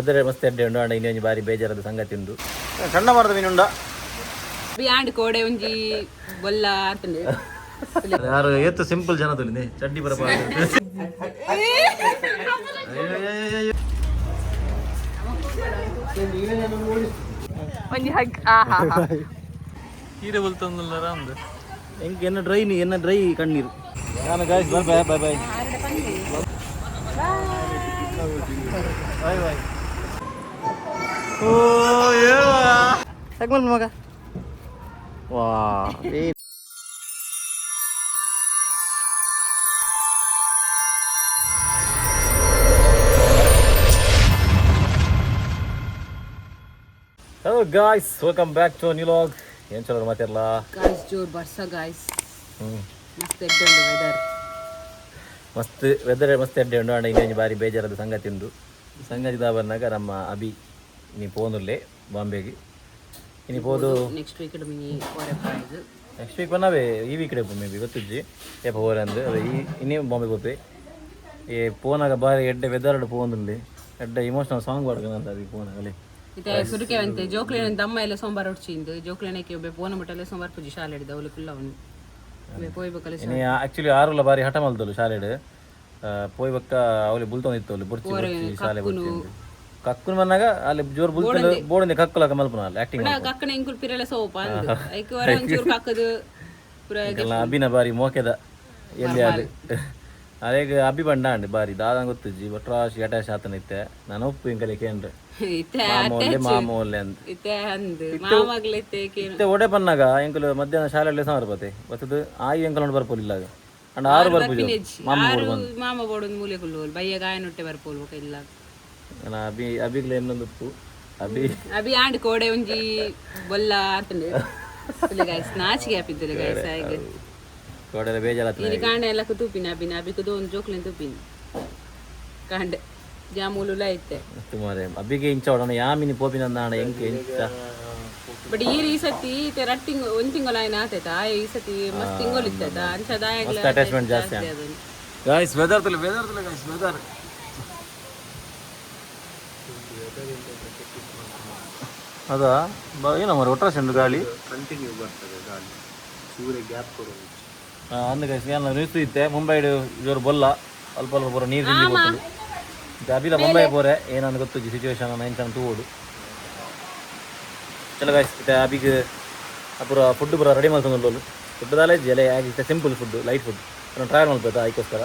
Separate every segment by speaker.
Speaker 1: Weather ಮಸ್ತ್ ಎಡ್ಡೆ ಉಂಡು ಆಂಡ ಇನ್ನೊಂಜಿ ಬಾರಿ ಬೇಜಾರದ ಸಂಗತಿ ಉಂಡು. ಚಂಡಮಾರುತ ಮೀನು ಉಂಡ.
Speaker 2: ಆಂಡ್ ಕೋಡೆ ಒಂಜಿ ಬೊಲ್ಲ ಆತುಂಡು.
Speaker 1: ಯಾರು ಏತ್ ಸಿಂಪಲ್ ಜನ ತುಳಿದೆ ಚಡ್ಡಿ ಬರ.
Speaker 2: ಒಂಜಿ ಹಗ್, ಆಹಾ.
Speaker 3: ಹೀರೆ ಬಲ್ತೊಂದುಲ್ಲ ರಾಮ್ದು.
Speaker 1: ಎಂಕ್ ಎನ್ನ ಡ್ರೈ ಎನ್ನ ಡ್ರೈ ಕಣ್ಣೀರು. ನಾನು guys, bye bye bye bye bye bye. ಓ ಏವಾ ಮಗ ವಾ. Hello guys, welcome back to new vlog. ಏನು ಚಲೋ ಮಾತಿರಲ್ಲ?
Speaker 2: ಗಾಯ್ಸ್, ಜೋರ್ ಬರ್ಸ ಗಾಯ್ಸ್. ಮಸ್ತ್ ಎಡ್ಡೆ ಉಂಡು ವೆದರ್.
Speaker 1: ಮಸ್ತ್ ವೆದರ್ ಮಸ್ತ್ ಎಡ್ಡೆ ಉಂಡು ಆಂಡ ಇನ್ನೊಂಜಿ ಬಾರಿ ಬೇಜಾರದ ಸಂಗತಿ ಉಂಡು. ಸಂಗತಿ ದಾಬರ್ನಾಗ ನಮ್ಮ ಅಭಿ ನೀ ಪೋನುಲ್ಲೆ ಬಾಂಬೆಗೆ ಇನಿ ಪೋದು.
Speaker 2: ನೆಕ್ಸ್ಟ್ ವೀಕ್ ಮಿನಿ ಪೋರೆ price.
Speaker 1: ನೆಕ್ಸ್ಟ್ ವೀಕ್ ಬಂದವೇ, ಈ ವೀಕ್ ಡೆ ಮೇ ಬಿ ಗೊತ್ತಿಜ್ಜಿ ಏಪ ಹೋರೆ ಅಂದು. ಅದೇ ಈ ಇನ್ನೇ ಬಾಂಬೆ ಪೋಪೆ. ಏ ಪೋನಾಗ ಬಾರಿ ಎಡ್ಡೆ ವೆದರ್ ಪೋಂದುಂಡೆ, ಎಡ್ಡೆ ಇಮೋಷನಲ್ ಸಾಂಗ್ ಪಾಡ್ಕಂತ ಅಭಿ ಪೋನಾಗಲೇ.
Speaker 2: ಇತ್ತೆ ಸುರುಕೆ ಅಂತೆ ಜೋಕ್ಲೇನ ದಮ್ಮ ಎಲ್ಲ ಸೋಮವಾರ ಉಡ್ಚಿಂದು ಜೋಕ್ಲೇನಕ್ಕೆ ಒಬ್ಬ ಪೋನ ಮುಟ್ಟಲೆ ಸೋಮವಾರ ಪೂಜೆ ಶಾಲೆ ಹಿಡಿದ ಅವಳು ಕುಲ್ಲ ಅವನು ಪೋಯ್ಬೇಕಲ್ಲ.
Speaker 1: ಇನಿ ಆಕ್ಚುಲಿ ಆರುಲ ಬಾರಿ ಹಠ ಮಲ್ತಲು ಶಾಲೆಡ್ ಪೋಯ್ ಬಕ್ಕ ಅವಳಿ ಬುಲ್ತೊಂದಿತ್ತು ಅಲ್ಲಿ ಬುರ್ಚಿ ಬುರ್ಚಿ ಶಾಲೆ ಬುರ್ಚಿ ಅಂದು. ಕಕ್ಕುನ್ ಬಂದಾಗ ಅಲ್ಲಿ ಜೋರು ಬುಲ್ತಲು ಬೋರ್ಡ್ ಕಕ್ಕುಲಕ ಮಲ್ಪುನ ಅಲ್ಲಿ ಆಕ್ಟಿಂಗ್.
Speaker 2: ಕಕ್ಕನ ಇಂಕುಲ್ ಪಿರಲೆ ಸೋಪ ಅಂದು ಐಕ್ ವರ ಒಂಚೂರು ಕಕ್ಕದು ಪುರ.
Speaker 1: ಅಭಿನ ಬಾರಿ ಮೋಕೆದ ಎಲ್ಲಿ ಅಲ್ಲಿ ಅದೇಗ ಅಭಿ ಬಂಡ ಅಂಡ್ ಬಾರಿ ದಾದ ಗೊತ್ತುಜ್ಜಿ ಬಟ್ರಾಶ್ ಅಟ್ಯಾಚ್ ಆತನ ಇತ್ತೆ. ನಾನು ಒಪ್ಪು ಇಂಕಲೆ ಕೇಂದ್ರ
Speaker 2: ಇತ್ತೆ
Speaker 1: ಮಾಮ ಒಲ್ಲೆ ಮಾಮ ಒಲ್ಲೆ ಅಂತ.
Speaker 2: ಇತ್ತೆ ಅಂದು ಮಾಮಗ್ಲ ಇತ್ತೆ ಕೇನು.
Speaker 1: ಇತ್ತೆ ಒಡೆ ಪನ್ನಾಗ ಎಂಕುಲು ಮಧ್ಯಾಹ್ನ ಶಾಲೆಯಲ್ಲಿ ಸಮಾರ ಬತ್ತೆ ಬತ್ತದು ಆಯಿ ಎಂಕಲ್ ಬರ್ಪೋಲಿಲ್ಲ ಆಗ. ಅಂಡ ಆರು ಬರ್ಪುಜಿ ಮಾಮ.
Speaker 2: ಆರು ಮಾಮ ಬೋಡೊಂದು ಮೂಲೆ ಕುಲ್ಲು ಬಯ್ಯ ಗಾಯನೊಟ್ಟೆ ಬರ್ಪೋಲ್ ಬೊಕ ಇಲ್ಲ.
Speaker 1: ನಾನು ಅಭಿ ಅಭಿಗ್ಲೆ ಇನ್ನೊಂದು ಉಪ್ಪು ಅಭಿ.
Speaker 2: ಅಭಿ ಆಂಡ್ ಕೋಡೆ ಒಂಜಿ ಬೊಲ್ಲ ಆತುಂಡು ಗಾಯ್ಸ್, ನಾಚಿಗೆ ಆಪಿದ್ದುಲೆ ಗಾಯ್ಸ್ ಆಯ್ಗೆ.
Speaker 1: ಕೋಡೆಲ್ಲ ಬೇಜಾರಾಗ್ತದೆ.
Speaker 2: ಇಲ್ಲಿ ಕಾಂಡೆ ಎಲ್ಲ ತೂಪಿನ ಅಭಿನ ಅಭಿ ಕುದು ಒಂದು ಜೋಕ್ಲೆನ್ ತೂಪಿನ ಕಾಂಡೆ ಜಾಮೂಲುಲ ಐತೆ.
Speaker 1: ತುಮಾರೆ ಅಭಿಗೆ ಇಂಚ ಒಡನ ಯಾಮಿನಿ ಪೋಪಿನ ಅಂದಾಣ ಎಂಕ್ ಎಂಚ.
Speaker 2: ಬಟ್ ಈ ಈ ಸತಿ ಇತ್ತೆ ರಡ್ ತಿಂಗ್ ಒಂದ್ ತಿಂಗಳ ಆಯ್ನ ಆತೈತ ಆಯ್ ಈ ಸತಿ ಮಸ್ತ್ ತಿಂಗಳು ಇತ್ತದ ಅಂಚದಾಯಗ್ಲ.
Speaker 1: ಮಸ್ತ್ ಅಟ್ಯಾಚ್ಮೆಂಟ್ ಜಾಸ್ತಿ. ಗಾಯ್ಸ್, ವೆದರ್ ತುಲೆ, ವೆದರ್ ತುಲೆ ಗಾಯ್ಸ್, ವೆದರ್ ಅದಾ ಏನೋ ಮರ ಒಟ್ರಾಶ್ ಉಂಡು ಗಾಳಿ.
Speaker 3: ಕಂಟಿನ್ಯೂ ಬರ್ತದೆ ಗಾಳಿ, ಸೂರ್ಯ ಗ್ಯಾಪ್ ಕೊಡೋದು.
Speaker 1: ಅಂದು ಗೈಸ್, ಏನು ನ್ಯೂಸ್ ಇತ್ತೆ, ಮುಂಬೈಡ್ ಜೋರು ಬೊಲ್ಲ, ಅಲ್ಪ ಅಲ್ಪ ಪೂರ ನೀರು ದಿಂಜಿ ಪೋತುಂಡು. ಇತ್ತೆ ಅಬಿಲ ಮುಂಬೈ ಪೋರೆ ಏನಂದು ಗೊತ್ತುಜ್ಜಿ ಸಿಚುವೇಶನ್ ಎಂಚನ ತೂವೊಡು. ಚಲೋ ಗಾಯ್ಸ್, ಇತ್ತೆ ಅಬಿಗ್ ಪೂರ ಫುಡ್ ಪೂರ ರೆಡಿ ಮಲ್ತೊಂದುಲ್ಲೋಲು. ಫುಡ್ ದಾಲ ಇಜ್ಜಿ ಅಲೆ, ಇತ್ತೆ simple food, light food travel ಮಲ್ಪೆತ ಐಕೋಸ್ಕರ.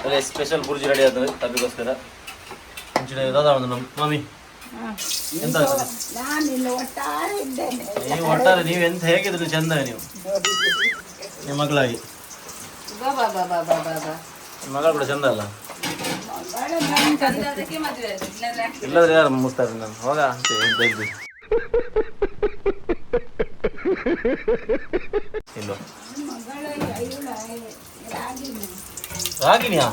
Speaker 1: ಅಲ್ಲೇ ಸ್ಪೆಷಲ್ ಬುರ್ಜಿ ರೆಡಿ ಆಗ್ತದೆ ಅಬಿಗೋಸ್ಕರ. ಮುಂಚಿನ ದಾದ ಒಂದು ನಮ್ಮ ಮಾಮಿ ಎಂತ ಆಗ್ತದೆ?
Speaker 4: ನಾನಿಲ್ಲ, ಒಟ್ಟಾರೆ ಇದ್ದೇನೆ.
Speaker 1: ನೀವು ಒಟ್ಟಾರೆ ನೀವು ಎಂತ ಹೇಗಿದ್ರು ಚಂದ ನೀವು ನಿಮ್ಮ ಮಗಳಾಗಿ.
Speaker 2: ಬಾ ಬಾ ಬಾ ಬಾ ಬಾ ಬಾ ಬಾ.
Speaker 1: ನಿಮ್ಮ ಮಗಳು ಕೂಡ ಚಂದ ಅಲ್ಲ?
Speaker 2: ಚಂದ ಅದಕ್ಕೆ ಮದುವೆ ಆಯ್ತು. ಇಲ್ಲಾಂದ್ರೆ
Speaker 1: ಇಲ್ಲದ್ರೆ ಯಾರು ಮುಸ್ತಾರೆ ನಾನು ಹೋಗ ಅಂತ ಎಂತ ಇದ್ದು ಇಲ್ವ? ರಾಗಿಣಿಯಾ?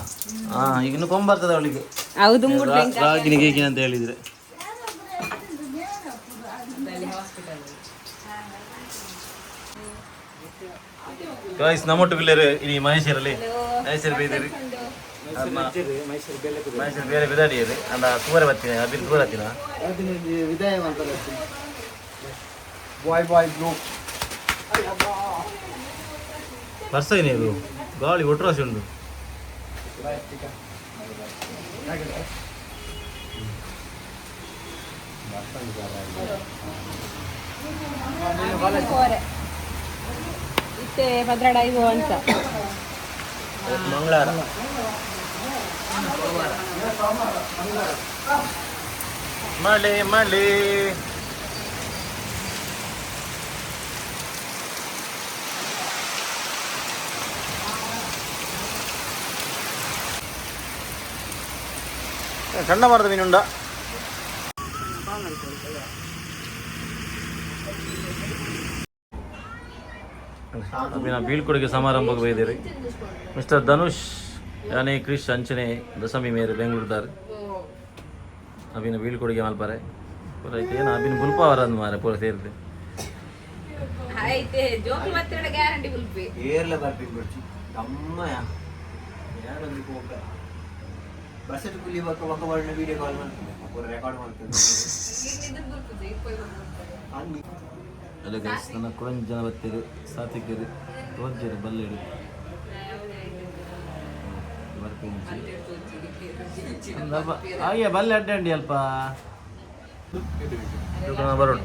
Speaker 1: ಹಾ, ಈಗ ಇನ್ನು ಕೊಂಬರ್ತದೆ ಅವಳಿಗೆ.
Speaker 2: ಹೌದು.
Speaker 1: ರಾಗಿಣಿ ಗೀಗಿಣಿ ಅಂತ ಹೇಳಿದ್ರೆ. ಗಾಯ್ಸ್, ನಮ್ಮೊಟ್ಟು ಬಿಲ್ಲೇರು ಇನಿ ಮಹೇಶ್ವರಲ್ಲಿ ಮಹೇಶ್ವರ ಬೈದಿರಿ. ಮಹೇಶ್ವರ ಬೇರೆ ಬಿದಾಡಿಯರು ಅಂಡ ಸೂರ ಬತ್ತಿನ ಅಬಿಲ್ ದೂರ ಹತ್ತಿನ.
Speaker 3: ವಿದಾಯ ಮಾಡ್ತಾರೆ. Bye bye bro.
Speaker 1: ವರ್ಷ ಇದು ಗಾಳಿ ಒಟ್ಟರಾಶಿ ಉಂಟು.
Speaker 2: ಇತ್ತೆ ಪದ್ರಾಡ ಐದು ಅಂತ.
Speaker 1: ಮಂಗಳವಾರ ಮಳೆ ಮಳೆ. ಚಂಡಮಾರುತ ಮೀನುಂಡ. ಅಭಿನ ಬೀಳ್ಕೊಡುಗೆ ಸಮಾರಂಭಕ್ಕೆ ಬೈದಿರಿ. ಮಿಸ್ಟರ್ ಧನುಷ್ ಯಾನೆ ಕ್ರಿಶ್ ಅಂಚನೆ ದಶಮಿ ಮೇರೆ ಬೆಂಗಳೂರುದಾರ್ ಅಭಿನ ಬೀಳ್ಕೊಡುಗೆ ಮಲ್ಪಾರೆ ಪೂರ ಐತೆ. ಏನು ಅಭಿನ ಬುಲ್ಪಾವರ ಅಂದ್ ಮಾರೆ ಪೂರ ಸೇರಿದೆ.
Speaker 2: ಐತೆ ಜೋಕ್ಲು ಮತ್ತೆ ಗ್ಯಾರಂಟಿ ಉಲ್ಪಿ.
Speaker 3: ಏರ್ಲ ಬರ್ಪಿಂಗ್ ಬರ್ಚಿ ತಮ್ಮಯ ಯಾರೊಂದು ಕೋಪ. ಬಸ್ ಕುಲಿ ಬೊಕ್ಕ ಬೊಕ್ಕ ಬರಣ ವಿಡಿಯೋ ಕಾಲ್ ಮಾಡ್ತದೆ ಪೂರ ರೆಕಾರ್ಡ್ ಮಾಡ್ತದೆ. ಅಲ್ಲಿ.
Speaker 1: ಹಲೋ ಗೈಸ್, ನನ್ನ ಕುಡಂಜ ಜನ ಬತ್ತೀರು, ಸಾತ್ವಿಕರು ತೋರ್ಜರು ಬಲ್ಲೇಡು ಬರ್ಪೆಂಚಿ ಅಲ್ಪ ಹಾಗೆ ಬಲ್ಲೆ ಅಡ್ಡಂಡಿ ಅಲ್ಪ ಬರೋಣ.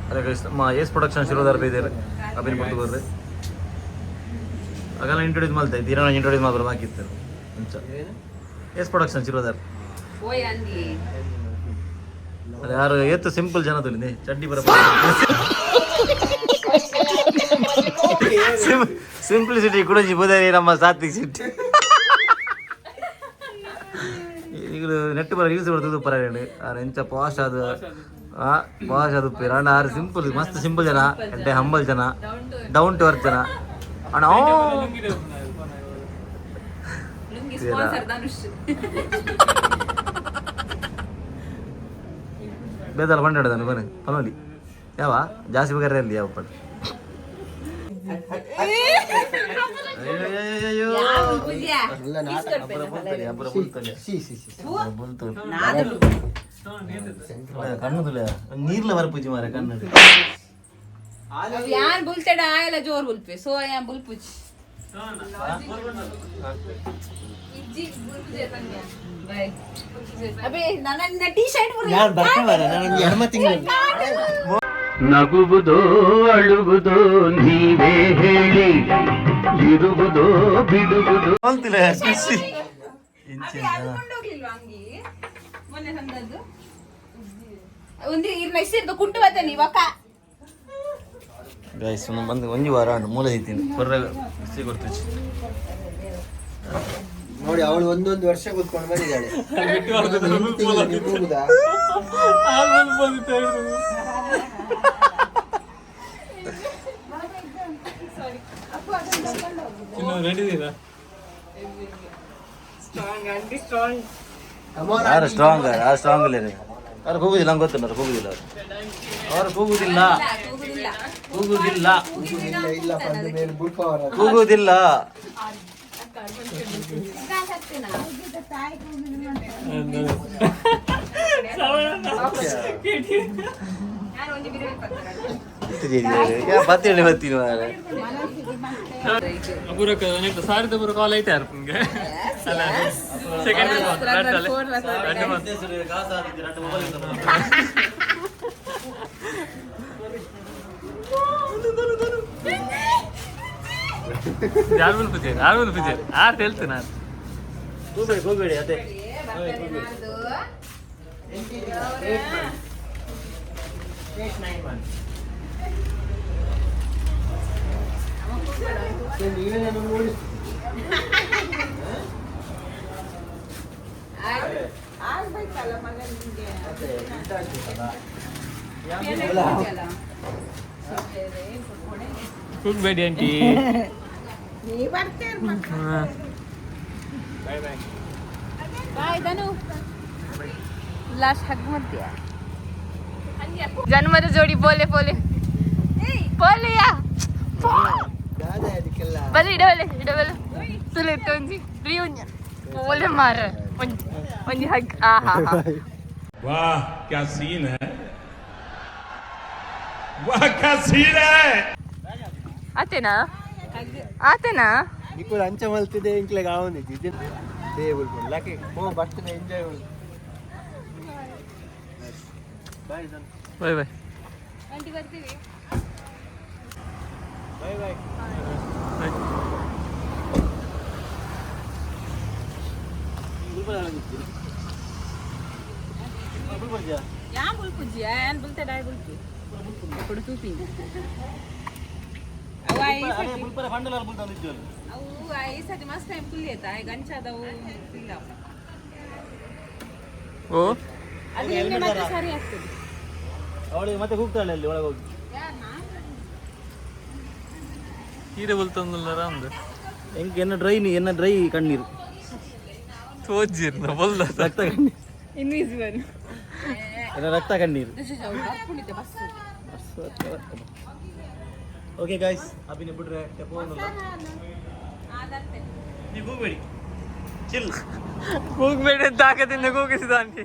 Speaker 1: ಅದೇ ಗೈಸ್, ನಮ್ಮ ಏಸ್ ಪ್ರೊಡಕ್ಷನ್ ಶಿರೋದಾರ್ ಬೈದೇರು ಅಭಿನ ಪಡ್ತು ಬರ್ರಿ. ಆಗಲ್ಲ ಇಂಟ್ರೊಡ್ಯೂಸ್ ಮಾಡ್ತಾ ಇದ್ದೀರಾ, ನಾನು ಇಂಟ್ರೊಡ್ಯೂಸ್ ಮಾಡ್ಬಾರ್ದು ಬಾಕಿತ್ತು ಮುಂಚೆ. ಏಸ್ ಪ್ರೊಡಕ್ಷನ್ ಶಿರೋದಾರ್.
Speaker 2: ಓಯ್ ಅಂದಿ.
Speaker 1: ಅದು ಯಾರು ಏತು ಸಿಂಪಲ್ ಜನ ತುಳಿದೆ ಚಡ್ಡಿ ಬರ ಸಿಂಪ್ಲಿಸಿಟಿ ಕುಡಂಜಿ ಬುದಾರಿ ನಮ್ಮ ಸಾತ್ವಿಕ್ ಶೆಟ್ಟಿ. ಈಗ ನೆಟ್ ಬರ ಯೂಸ್ ಬರ್ತದೆ ಪರ ಆರ್ ಎಂಚ ಪಾಶ್ ಅದು ಆ ಪಾಶ್ ಅದು ಪೇರ್ ಅಣ್ಣ. ಆರು ಸಿಂಪಲ್, ಮಸ್ತ್ ಸಿಂಪಲ್ ಜನ, ಎಡ್ಡೆ ಹಂಬಲ್ ಜನ, ಡೌನ್ ಟು ಅರ್ತ್ ಜನ ಅಣ್ಣ.
Speaker 2: ಲುಂಗಿ ಸ್ಪಾನ್ಸರ್ ಧನುಷ್.
Speaker 1: ಬೇದಲ್ಲ ಬಂಡ ಬನ್ನಿ ಪನೋಲಿ ಯಾವ ಜಾಸ್ತಿ ಬೇಕಾದ್ರೆ ಅಲ್ಲಿ ಯಾವ ಪಡ್. ಅಯ್ಯೋ.
Speaker 3: ಎಲ್ಲ ನಾಟಕ.
Speaker 1: ಅಬ್ಬರ ಬುಲ್ತಲೆ, ಅಬ್ಬರ ಬುಲ್ತಲೆ.
Speaker 3: ಸಿ ಸಿ ಸಿ.
Speaker 1: ಬುಲ್ತು ಕಣ್ಣು ತುಲೆ ನೀರ್ಲ ಬರ್ಪುಜಿ ಮಾರ ಕಣ್ಣು.
Speaker 2: ಯಾನ್ ಬುಲ್ತೆಡ ಆಯಲ ಜೋರ್ ಬುಲ್ಪೆ ಸೋ ಯಾನ್ ಬುಲ್ಪುಜಿ ಬಾಯ್ ಅಬೇ ನನ್ನ ಟೀ ಶರ್ಟ್.
Speaker 3: ನಾನು ಬರ್ಕೊಂಬಾರ, ನಾನು ಎಡಮ ತಿಂಗಳು.
Speaker 5: ನಗುವುದೋ ಅಳುವುದೋ ನೀವೇ ಹೇಳಿ, ಇರುವುದೋ ಬಿಡುವುದೋ.
Speaker 1: ಬಲ್ತಿಲ್ಲ ಖುಷಿ.
Speaker 2: ಹೋಗ್ಲಿಲ್ವಾ ಅಂಗಿ ಮೊನ್ನೆ ತಂದದ್ದು? ಒಂದು ಇರ್ನ ಇಸಿರ್ದು ಕುಂಟು ಬತ್ತಾನಿ ಒಕ್ಕ.
Speaker 1: ಗೈಸ್, ಒಂದು ಬಂದು ಒಂಜಿ ವಾರ ಉಂಟು ಮೂಲೆ ಐತೀನಿ ಕೊರ್ರೆ ಖುಷಿ ಕೊಡ್ತೀವಿ.
Speaker 3: ನೋಡಿ, ಅವಳು ಒಂದೊಂದು ವರ್ಷ ಕೂತ್ಕೊಂಡು ಬಂದಿದ್ದಾಳೆ. ಎಂಟು ತಿಂಗಳು ನೀವು ಹೋಗುದಾ? Come on.
Speaker 1: ಯಾರು ಸ್ಟ್ರಾಂಗ್? ಯಾರು ಸ್ಟ್ರಾಂಗ್ ಇಲ್ಲ. ಅವ್ರು ಕೂಗುದಿಲ್ಲ, ನಂಗೆ ಗೊತ್ತಿಲ್ಲ. ಅವ್ರು ಕೂಗುದಿಲ್ಲ, ಅವರು ಕೂಗುದಿಲ್ಲ.
Speaker 2: ಹೋಗುದಿಲ್ಲ.
Speaker 1: ಕೂಗುದಿಲ್ಲ.
Speaker 3: ಇಲ್ಲ ಇಲ್ಲ, ಬಂದ ಮೇಲೆ ಬುಲ್ಪವರ.
Speaker 1: ಕೂಗುದಿಲ್ಲ.
Speaker 4: ತಾಯಿ ಕೂಗಿದ್ರು ಅಂತ.
Speaker 2: ನಾನು ಒಂಜಿ ಬಿರಿಯಾನಿ ಪತ್ತರ.
Speaker 1: ಬತ್ತಿ ಬತ್ತೀನಿ ಮಾರ್ರೆ.
Speaker 4: ಮನಸ್ಸಿಗೆ ಮತ್ತೆ.
Speaker 6: ಅಪೂರ್ವಕ್ಕೆ ಸಾರಿದ ಪೂರ ಕಾಲ್ ಐತೆ ಯಾರು ನಿಮಗೆ ಸೆಕೆಂಡ್. ಯಾರು ಪೂಜೆ, ಯಾರು ಪೂಜೆ, ಯಾರು ಹೇಳ್ತೀನಿ ನಾನು.
Speaker 1: ಕೂಗಬೇಡಿ, ಕೂಗಬೇಡಿ ಅದೇ.
Speaker 2: ಬರ್ತಾರೆ ನಾಡ್ದು.
Speaker 3: ನೀವೇ ನನ್ನ ಓಡಿಸ್ತೀರಿ.
Speaker 4: ಆಗ್ಬೇಕಲ್ಲ ಮಗ ನಿಂಗೆ.
Speaker 3: ಮತ್ತೆ ಎಂತ ಆಗ್ಬೇಕಲ್ಲ?
Speaker 6: ಕೂಗ್ಬೇಡಿ ಆಂಟಿ.
Speaker 4: ನೀ ಬರ್ತೀರ ಮಕ್ಕ.
Speaker 2: ಬಾಯ್ ಧನು.
Speaker 7: ಲಾಸ್ಟ್ ಹಗ್ ಮಾಡ್ತೀಯ? ಜನ್ಮದ ಜೋಡಿ ಪೋಲೆ ಪೋಲೆ ಪೋಲೆಯಾ.
Speaker 3: ದಾದ ಅದಕ್ಕೆಲ್ಲ.
Speaker 7: ಬಲೆ ಇಡವಲೆ ಇಡವಲೆ ತುಲೆ ಒಂಜಿ ರಿಯೂನಿಯನ್ ಪೋಲೆ ಮಾರ ಒಂಜಿ ಒಂಜಿ ಹಗ್ ಆ ಹಾ ಹಾ.
Speaker 8: वाह, क्या सीन है! वाह, क्या सीन है!
Speaker 7: ಆತೇನಾ ಆತೇನಾ?
Speaker 3: ನಿಕ್ಕುಲು ಅಂಚ ಮಲ್ತಿದೆ ಇಂಕ್ಲೆಗ್ ಆವೊಂದಿಜ್ಜಿ ಟೇಬಲ್ ಲಕ್ಕೆ ಹೋ ಬರ್ತದೆ enjoy bye.
Speaker 6: Bye bye.
Speaker 7: Aunty ಬರ್ತೀವಿ.
Speaker 3: Bye bye.
Speaker 2: ಯಾ ಬುಲ್ಪುಜಿ ಯಾನ್ ಬುಲ್ತೆ ಡಾಯ್ ಬುಲ್ಪು ಕೊಡು ತೂಪಿಂದ ಅವ ಈ ಸತಿ ಅವು ಈ ಸತಿ ಮಸ್ತ್ ಟೈಮ್ ಕುಲ್ಲಿ ಆಯ್ತಾ ಈಗ ಅಂಚಾದವು ಇಲ್ಲ.
Speaker 6: ಓ.
Speaker 2: ಅದು ನಿನ್ನೆ ಮತ್ತೆ ಸರಿ ಆಗ್ತದೆ.
Speaker 1: ಅವಳಿಗೆ ಮತ್ತೆ ಕೂಗ್ತಾಳೆ ಅಲ್ಲಿ ಒಳಗೆ ಹೋಗಿ.
Speaker 6: ಹೀರೆ ಬಲ್ತಂದುಲ್ಲ ಒಂದು.
Speaker 1: ಹೆಂಗೆ ಎನ್ನ ಡ್ರೈ ಎನ್ನ ಡ್ರೈ ಕಣ್ಣೀರು.
Speaker 6: ತೋಜಿರ್ನ ಬೊಲ್ದ.
Speaker 1: ರಕ್ತ ಕಣ್ಣೀರು.
Speaker 7: ಇನ್ವಿಸಿಬಲ್.
Speaker 1: ಎನ್ನ ರಕ್ತ ಕಣ್ಣೀರು.
Speaker 2: ಬರ್ಪುಂಡಿತೆ ಬಸ್.
Speaker 1: ಓಕೆ ಗಾಯ್ಸ್, ಅಭಿನ ಬಿಡ್ರೆ. ನೀವು ಕೂಗಬೇಡಿ. ಚಿಲ್.
Speaker 6: ಕೂಗ್ಬೇಡ ಅಂತ ತಾಕದಿಂದ ಕೂಗಿಸಿದ ಆಂಟಿ.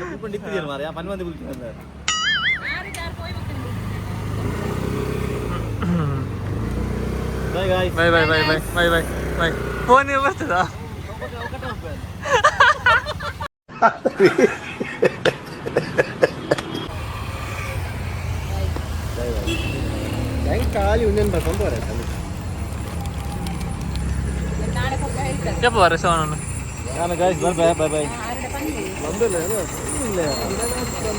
Speaker 1: ಕೂಕೊಂಡು ಇತ್ತಿದೆಯಲ್ಲ ಮಾರ್ರೆ, ಆ ಪನ್ವಂದಿ ಬುಲ್ಕಿ. Bye guys.
Speaker 6: Bye bye bye bye bye bye bye. Phone ಬರ್ತದಾ?
Speaker 3: ಹೆಂಗ್ ಖಾಲಿ ಒಂದೇನು ಬರ್ಕೊಂಡು ಬರ.
Speaker 2: ನಾಳೆ ಪಪ್ಪ ಹೇಳ್ತಾರೆ.
Speaker 6: ಯಪ್ಪ ಬರ ಸೋನನ್ನು.
Speaker 1: ನಾನು guys, bye bye bye bye.
Speaker 3: ಬಂದಿಲ್ಲ ಇಲ್ಲ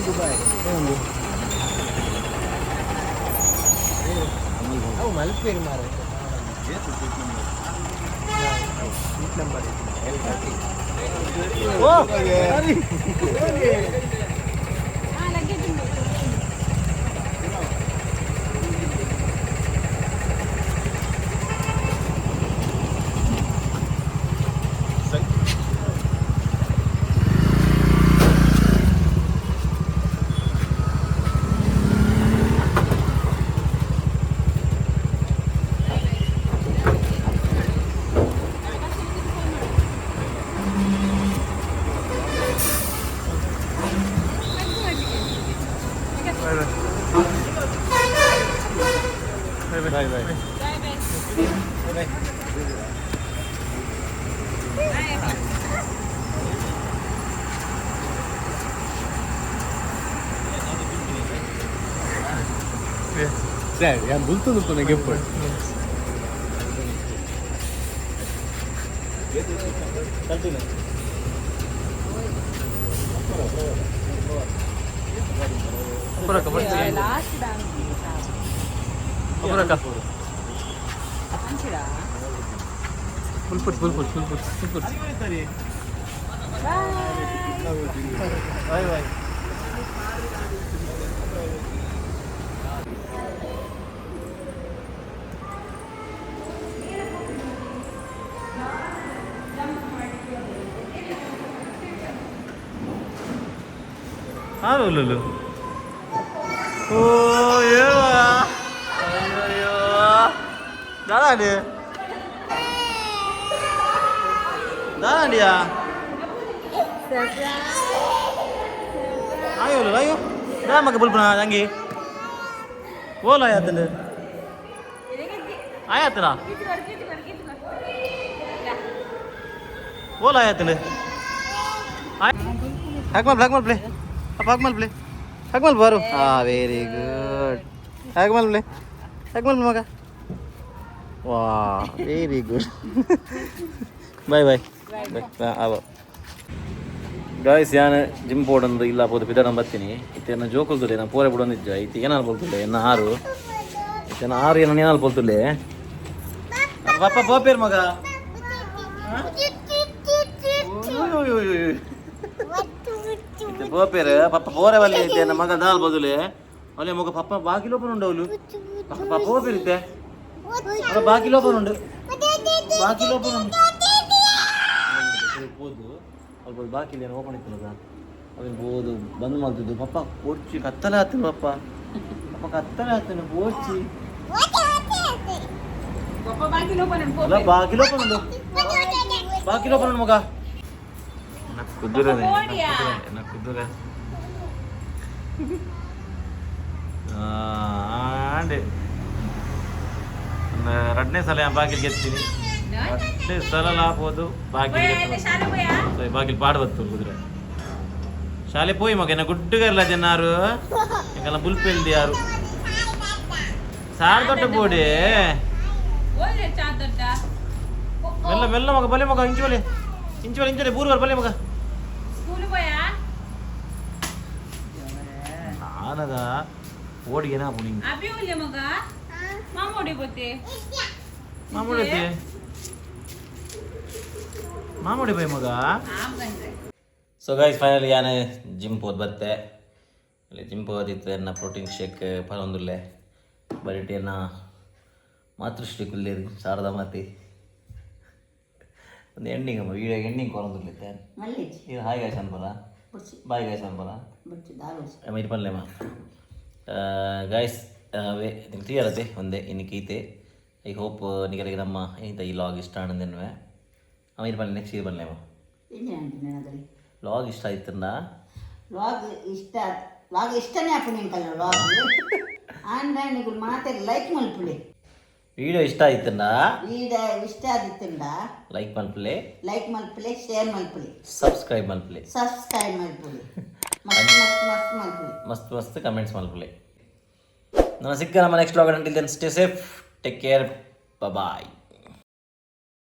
Speaker 3: ದುಬಾಯ್ ಅವು ಮಲ್ಪೇರಿ ಮಾರ. Seat number.
Speaker 1: ಓ.
Speaker 2: ಹಾ, ಲಗೇಜ್ ಉಂಟು.
Speaker 6: Bye bye.
Speaker 1: Bye bye.
Speaker 2: Bye bye.
Speaker 3: ಸರಿ, ನಾನು ಬುಲ್ತುಂದು ಪುನಃ ಗೆಪ್ಪು.
Speaker 1: ಕಲ್ತಿನ.
Speaker 6: ಅಪುರಕ್ಕ ಬರ್ತೀವಿ.
Speaker 2: Last dance.
Speaker 6: ಅಪುರಕ್ಕ.
Speaker 2: ಅಂಚಿಡ.
Speaker 6: Full foot full foot full foot full foot.
Speaker 1: Bye bye. ಹಾಂ ಲುಲು.
Speaker 6: ಓ ಏವಾ, ಅಯ್ಯೋ, ದಾದಾಂಡಿ
Speaker 1: ದಾದಾಂಡಿಯಾ? ಅಯ್ಯೋ ಅಯ್ಯೋ, ದಾ ಮಗ ಬುಲ್ಪುನ ತಂಗಿ ಓಲ ಆಯ್ತಂದು ಆಯಾತನ ಓಲ ಆಯಾತಂದು. ಹಾಕ್ ಮಲ್, ಹಾಕ್ ಮಲ್ಪ್ಲೆ ಅಪ್ಪ, ಹಾಕ್ ಮಲ್ಪ್ಲೆ, ಹಾಕ್ ಮಲ್ ಬಾರು. ಹಾ, ವೆರಿ ಗುಡ್. ಹಾಕ್ ಮಲ್ಪ್ಲೆ, ಹಾಕ್ ಮಲ್ಪ ಮಗ. ವಾ, very good. Bye bye bye. ಅವ ಗಾಯ್ಸ್, ಯಾನ್ ಜಿಮ್ ಪೋಡೊಂದು ಇಲ್ಲ ಪೋದು ಪಿದಡಂ ಬತ್ತೀನಿ. ಇತ್ತೆ ಎನ್ನ ಜೋಕುಲ್ದುಲೆ ನಾ ಪೋರೆ ಬಿಡೊಂದಿಜ್ಜ. ಇತ್ತೆ ಏನಾರು ಬೋಲ್ತುಲ್ಲೆ ಎನ್ನ ಆರು. ಇತ್ತೆ ಎನ್ನ ಆರು ಏನ ಏನಾರು ಬೋಲ್ತುಲ್ಲೆ. ಪಪ್ಪ ಪೋಪೇರ್ ಮಗ. ಓಯ್ ಓಯ್ ಓಯ್ ಓಯ್. ಇತ್ತೆ ಪೋಪೇರ್ ಪಪ್ಪ ಪೋರೆ ಬಲ್ಲೆ. ಇತ್ತೆ ಎನ್ನ ಮಗ ದಾಲ್ ಬದುಲೆ ಅವಲೆ ಮಗ. ಪಪ್ಪ ಬಾಗಿಲು ಓಪನ್ ಉಂಡು ಅವಲು. ಪಪ್ಪ ಪಪ್ಪ ಪೋಪೇರ್ ಇತ್ತೆ. ಅಲ್ಲ, ಬಾಗಿಲು ಓಪನ್ ಉಂಡು, ಬಾಗಿಲು ಓಪನ್ ಉಂಡು. ಪೋದು ಅಲ್ಪ ಬಾಕಿಲ್ ಏನು ಓಪನ್ ಇತ್ತಲ್ಲ, ಅವೇನು ಬೋದು ಬಂದ್ ಮಾಡ್ತಿದ್ದು. ಪಪ್ಪ ಪೋಡ್ಚಿ, ಕತ್ತಲೆ ಆತನು ಪಪ್ಪ. ಪಪ್ಪ ಕತ್ತಲೆ ಆತನು, ಪೋಡ್ಚಿ.
Speaker 2: ಪಪ್ಪ ಬಾಗಿಲು ಓಪನ್.
Speaker 1: ಅಲ್ಲ, ಬಾಗಿಲು ಓಪನ್ ಉಂಡು, ಬಾಗಿಲು ಓಪನ್ ಉಂಡು ಮಗ. ಕುದುರೆ ಕುದುರೆ ಆಂಡೆ. ರಡ್ನೇ ಸಲ ಬಾಗಿಲು ಗೆತ್ತೀನಿ. ರಡ್ನೇ ಸಲ ಹಾಕ್ಬೋದು ಬಾಗಿಲು. ಸೊ ಬಾಗಿಲು ಪಾಡು ಬತ್ತು ಕುದುರೆ. ಶಾಲೆ ಪೋಯಿ ಮಗ. ಎನ್ನ ಗುಡ್ಡುಗರ್ಲ ಜನಾರು ಎಂಕಲ್ಲ ಬುಲ್ಪೆಲ್ದಿ ಯಾರು ಸಾರ್ ದೊಡ್ಡ ಬೋಡಿ. ಮೆಲ್ಲ ಮೆಲ್ಲ ಮಗ, ಬಲೆ ಮಗ. ಇಂಚುವಲೆ ಇಂಚುವಲೆ ಇಂಚುವಲೆ ಬೂರುವರ್ ಬಲೆ ಮಗ.
Speaker 2: ಸ್ಕೂಲ್ ಪೋಯಾ?
Speaker 1: ನಾನಗ ಓಡಿಗೆನಾ ಪುಣಿಂಗ್.
Speaker 2: ಅಭಿ ಉಲ್ಲೆ ಮಗ, ಮಾಮೋಡಿ ಗೊತ್ತೆ.
Speaker 1: ಮಾಮೂಡಿ ಮಾಮೂಡಿ ಬೈ ಮಗ. ಸೊ ಗೈಸ್, ಫೈನಲಿ ಯಾನೆ ಜಿಮ್ ಪೋದ್ ಬತ್ತೆ. ಅಲ್ಲಿ ಜಿಮ್ ಪೋದಿತ್ತು. ಎನ್ನ ಪ್ರೋಟೀನ್ ಶೇಕ್ ಪರೊಂದುಲ್ಲೆ ಬರಿಟಿ. ಎನ್ನ ಮಾತೃಶ್ರೀ ಕುಲ್ಲೇರು ಶಾರದಾ ಮಾತೆ. ಒಂದು ಎಂಡಿಂಗ್ ಅಮ್ಮ, ವೀಡಿಯೋ ಎಂಡಿಂಗ್ ಕೊರೊಂದುಲ್ಲೆ. ಇದು ಹಾಯ್ ಗಾಯ್ಸ್ ಅನ್ಪಲ, ಬಾಯ್ ಗಾಯ್ಸ್ ಅನ್ಪಲ. ಅಮ್ಮ ಇದು ಪನ್ಲೆಮ್ಮ ಗಾಯ್ಸ್. ಅವೇ ನಿಮ್ಗೆ ತಿಳಿಯರತ್ತೆ ಒಂದೇ ಇನ್ನು ಕೀತೆ. I hope ನಿಗಲಿಗೆ ನಮ್ಮ ಏನಿತ ಈ ಲಾಗ್ ಇಷ್ಟ ಆನಂದನ್ವೆ. ಅವ ಇರ್ ಬನ್ನಿ, ನೆಕ್ಸ್ಟ್ ಇರ್ ಬನ್ನಿ. ಲಾಗ್ ಇಷ್ಟ ಆಯ್ತಂದ?
Speaker 4: ಲಾಗ್ ಇಷ್ಟ, ಲಾಗ್ ಇಷ್ಟನೇ ಅಪ್ಪ ನಿಂಕಲ್ಲ ಲಾಗ್ ಆಂಡ್ರಾಯ್ಡ್ ಮಾತೆ ಲೈಕ್ ಮಲ್ಪುಳಿ.
Speaker 1: ವಿಡಿಯೋ ಇಷ್ಟ ಆಯ್ತಂದ?
Speaker 4: ಈಡ ಇಷ್ಟ ಆದಿತ್ತಂಡ?
Speaker 1: ಲೈಕ್ ಮಲ್ಪಲೆ.
Speaker 4: ಲೈಕ್ ಮಲ್ಪುಲೆ, ಶೇರ್ ಮಲ್ಪುಳಿ.
Speaker 1: ಸಬ್ಸ್ಕ್ರೈಬ್ ಮಲ್ಪಲೆ.
Speaker 4: ಸಬ್ಸ್ಕ್ರೈಬ್ ಮಲ್ಪುಳಿ, ಮಸ್ತ್ ಮಸ್ತ್ ಮಸ್ತ್ ಮಲ್ಪುಳಿ.
Speaker 1: ಮಸ್ತ್ ಮಸ್ತ್ ಕಮೆಂಟ್ಸ್ ಮಲ್ಪಲೆ. ನಮ್ಮ ಸಿಕ್ಕ ನಮ್ಮ next vlog. Until then, stay safe, take care, bye.